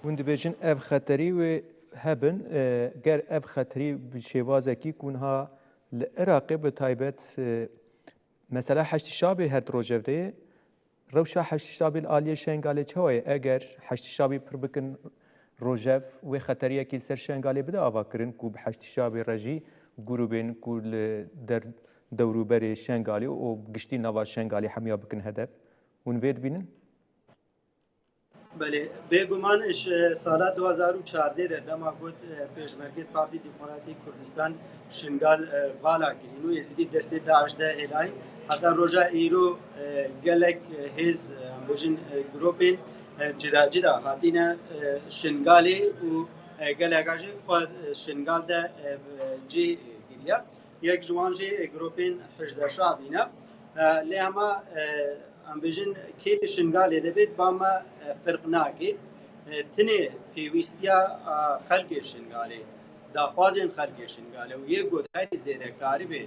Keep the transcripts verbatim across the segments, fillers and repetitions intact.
Hûn dibêjin ev xeterî wê hebin, e, ger ev xeterî bi şêwazekî ku niha li Iraqê bi taybet, e, mesela Heşdî Şabê her di Rojevdeyê, rewşa Heşdî Şabê li aliyê Şengalê çawa ye? Eger Heşdî Şabê pir bikin Rojev, wê xeteriyekî li ser Şengalê bide avakirin ku bi Heşdî Şabê re jî grûbên ku li der dewrûberê Şengalê û giştî nava Şengalê hemiya bikin hedef. Hûn vê dibînin? Belê, bêguman ji sala du hazar û çardeh de dema got, e, pêşmergê Partî Demokratîk Kurdistan Şingal, e, vala kirîn û Êzidî destê DAIŞ de hêlayîn, heta roja îro, e, gelek, e, hêz, e, em bêjin, e, grûpên, e, cida cida hatîne, e, Şingalê û, e, geleka jî xwe, e, Şingal de, e, cî giriya. Yek ji wan jî grûpên Hişde Şabî ne. E, lê hema, e, em bêjin kê li Şingalê de bêt, ba me, e, firq nake. E, tinê pêwîstiya, e, xelkê Şingalê, daxwazên xelkê Şingalê û yê got herî zêde karibê,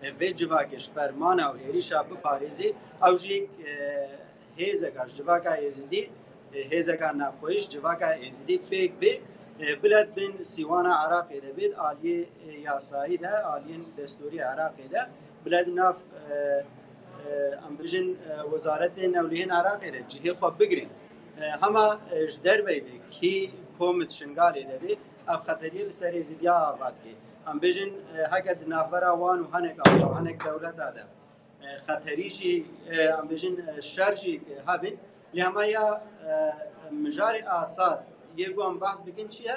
e, vê civakê ji fermana û êrîşa biparêzê, ew jî, e, hêzeka ji civaka Êzidî, e, hêzeka navxweyî ji civaka Êzidî pêk bê, e, bile di bin sîwana Iraqê de bê, di aliyê, e, yasayî de, aliyên destûrî Iraqê de, bile di nav, e, e, em bijin, e, wezaretên newlehiyên Iraqê de cihê xwe bigrin. E, hema, e, ji derveyî bê, kî kom di Şingalê de bê, ev xeteriyê li ser Êzidiya ava dike. Em bijin, e, heke di navbera wan û hinek ava, hinek dewleta de, e, xeterî jî, e, em bêjin, e, şer jî hebin. Lê hema ya, e, mijarê asas yê ku em behs bikin çi ye?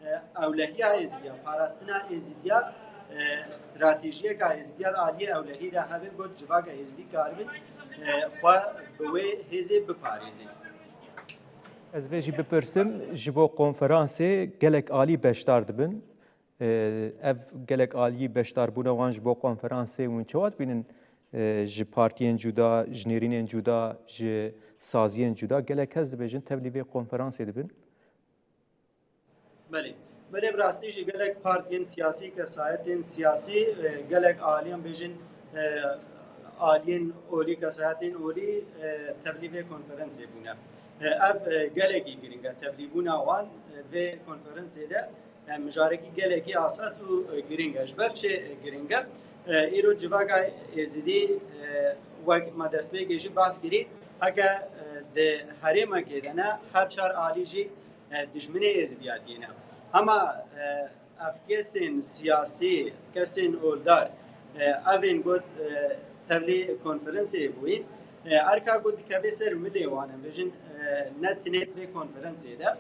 E, ewlehiya Êzidiya, parastina Êzidiya, e, stratejiyeka Êzidiya di aliyê ewlehî de hebe, got civaka Êzidî karibin, e, xwe bi wê hêzê biparêzin. Ez vê jî bipirsim, ji bo konferansê gelek alî beşdar dibin. Ev gelek aliyî beşdarbûna wan ji bo konferansê hûn çawa dibînin? Ji partiyên cuda, ji nêrînên cuda, ji saziyên cuda gelek kes dibêjin tevlî vê konferansê dibin? Belê. Belê, bi rastî jî gelek partiyên siyasî, kesayetên siyasî, e, gelek aliyên bêjin, e, aliyên olî, kesayetên olî, e, tevlî vê konferansê bûne. E, ev, e, gelekî giring e, tevlîbûna wan, e, vê konferansê de. E, mijarekî gelekî asas û, e, giring e. Ji ber çi, e, giring e? E, îro civaka Êzidî, e, wek me destpêkê jî behs kirî, heke, e, di herêmekê de ne, her çar alî jî, e, dijminê Êzidiyatiyê ne. Hema, e, ev kesên siyasî, kesên oldar, e, evên got, e, tevlî konferansê bûyîn, e, erka got dikeve ser milê wan, em bêjin, e, ne tinê vê konferansê de.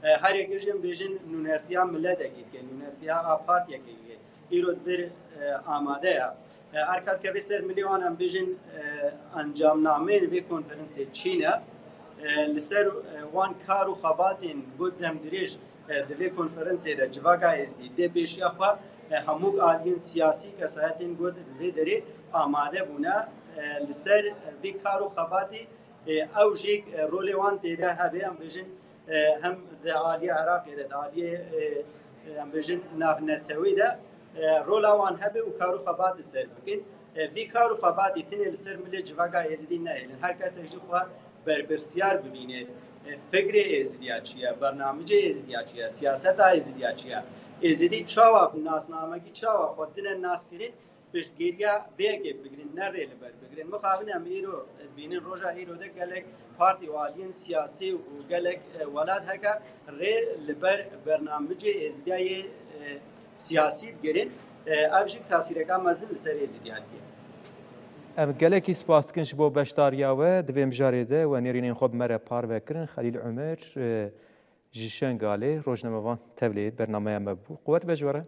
E, her yekê jî em bêjin nûnertiya miletekî dike, nûnertiya a partiyekê dike. Îro di vir, e, amade ye. E, erka dikeve ser milê wan em bêjin, e, encamnameyên vê konferansê çi ne? E, li ser, e, wan kar û xebatên got demdirêj, e, di vê konferansê de civaka Êzidî dê pêşiya xwe, e, hemûk aliyên siyasî, kesayetên got di vê derê amade bûne, e, li ser, e, vê kar û xebatê, e, ew jî, e, rolê wan tê de hebe, em bêjin, e, hem di aliyê Iraqê de, di aliyê, e, e, em bêjin navnetewî de, e, rola wan hebe û kar û xebat li ser bikin. E, vî kar û xebatî tinê li ser milê civaka Êzidî nehêlin. Her kesek ji xwe berpirsiyar bibîne. E, fikrê Êzidiya çi ye? Bernamicê Êzidiya çi ye? Siyaseta Êzidiya çi ye? Êzidî çawa bi nasnamekî çawa xwe tine nas kirin? Piştgiriya vê yekê bigrin, ne rê li ber bigrin. Mixabin em îro dibînin, roja îro de gelek partî û aliyên siyasî û gelek, e, welat heke rê li ber bernamicê Êzidiyayê, e, siyasî digirin. E, ev jî tasîreka mezin li ser Êzidiya dike. Em gelekî spas dikin ji bo beşdariya we di vê mijarê de, we nêrînên xwe bi me re parve kirin. Xelîl Omer, e, ji Şengalê, rojnamevan tevlê bernameya me bû. Quwet be ji we re.